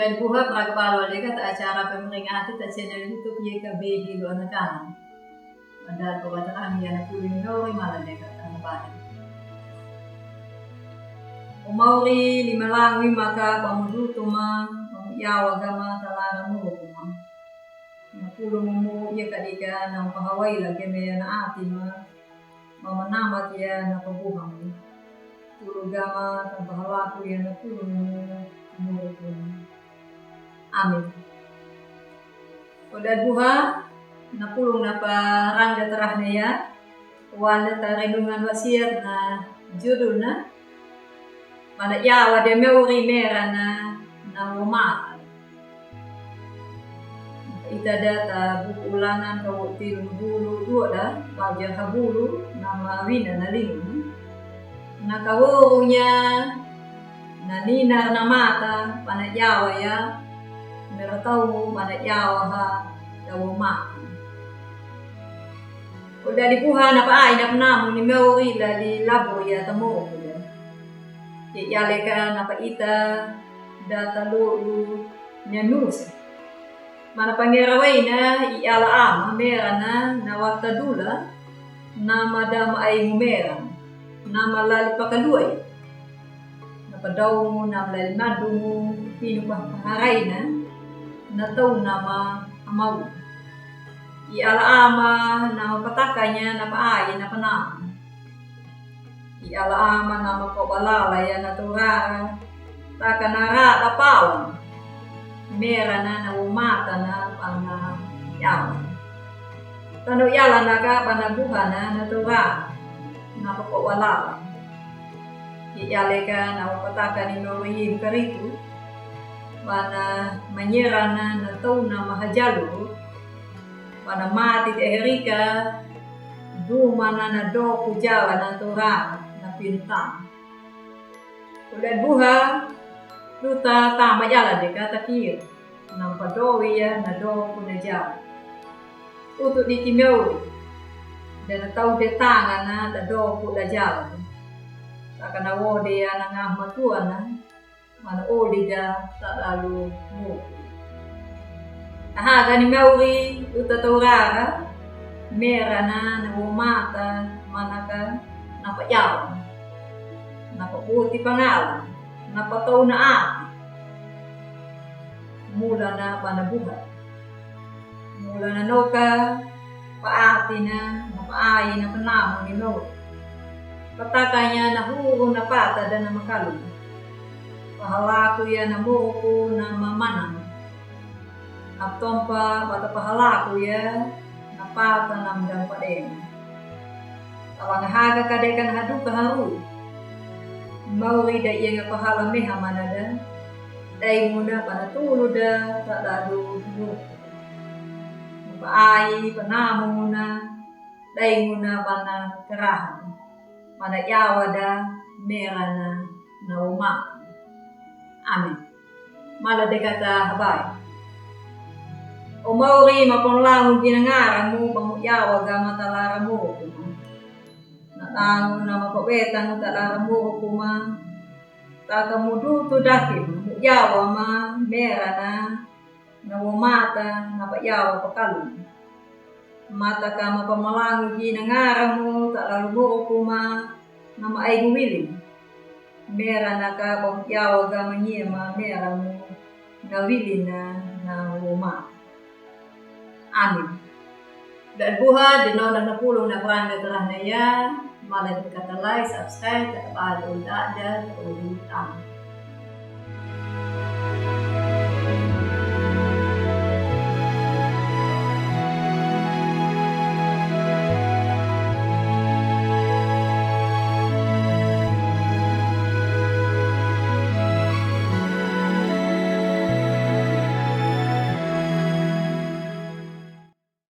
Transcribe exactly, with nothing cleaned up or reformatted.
Buha, para gabalo, deka ta acara pemeringati ta channel YouTube Y K B Hilo Anak Anak. Pada ko batarang ya na pulu ni mauri mala deka ta bari. O mauri ni malangu i maka pamudutu ma, pamuyawa ga ma talara moko ma. Na pulu mumu ya kadika na pahawaila ge me na ati ma. Mama nama kia na pabuha mu. Pulu ga ma ta bahalaku ya na pulu mumu. Amin. Oda buha, na pulu na parangga tarahna ya, wala ta renungan wasiat na judulna, mana yawa de mauri merana na woma. Ita da ta buku Ulangan kawo tilu bulu dua da, paja ha bulu, nama wina na lingu. Na kaworunya, na ninar na mata, mana yawa ya, meratau mana yawa ha, da woma. Oda di buha na paai na panamu ni mauri la di labo ya ta moko da. Ke yaleka na paita da ta lolu nya nusa. Mana pangera waina i ala ama merana na wata dula, nama dama ai mu merana, nama lali pakaluai. Na padau mu, nama lali madu mu, pinu pa paharaina, na tau nama amau. I ala ama, nama patakanya, na paai, na panamu. I ala ama nama ko balala ya na torara. Taka na rada pawan. Merana na womata na pana yawa. Tano yala na ka pana buhana na torara. Na ko balala. I yaleka na wopataka ni no yin karitu. Pana manyerana na tau na mahajalu. Pana mati te herika. Dumana na doku jala na torara na pinta. Ule buha, luta tama jala deka takir. Nampa dowi ya na doku na jala. Utu di kimeu. Dana tau de tangana da doku da jala. Takana wode ya na ngah matuana. Mana odi da ta lalu mu. Tahaga ni mauri uta torara, merana na womata manaka na pajawa. Na paputi pangala, na patau na ati. Mula na pana buha. Mula na noka, paatina, na paai, na panamu ni no. Patakanya na huru na pata da na makalu. Pahalaku ya na moko na mamana. Na tompa bata pahalaku ya na pata na mdampa dena. Abang haga kadeka na haduka haru. Mauri da ienga pahala meha mana da. Dai muna pana tulu da ta dadu moko. Paai, panamu muna, dai muna pana karahan. Mana yawa da merana na woma. Amin. Mala deka ta habai. O mauri ma pon langu gina ngara mu pamu yawa ga mata lara mu. Na langu na ma pabetang ta lara mu kuma. Taka mudutu daki mu yawa ma merana. Na womata na payawa pakalu. Mata ka ma pamalangu gina ngara mu ta lalu buru kuma na ma aigu wili. Mera na ka payawa ga manyema mera mu na wili na na womata. Amin. Da buha de no na pulung na parangga tarahna ya. Mala deka ta like, subscribe, ta badu da da ta ulu tang.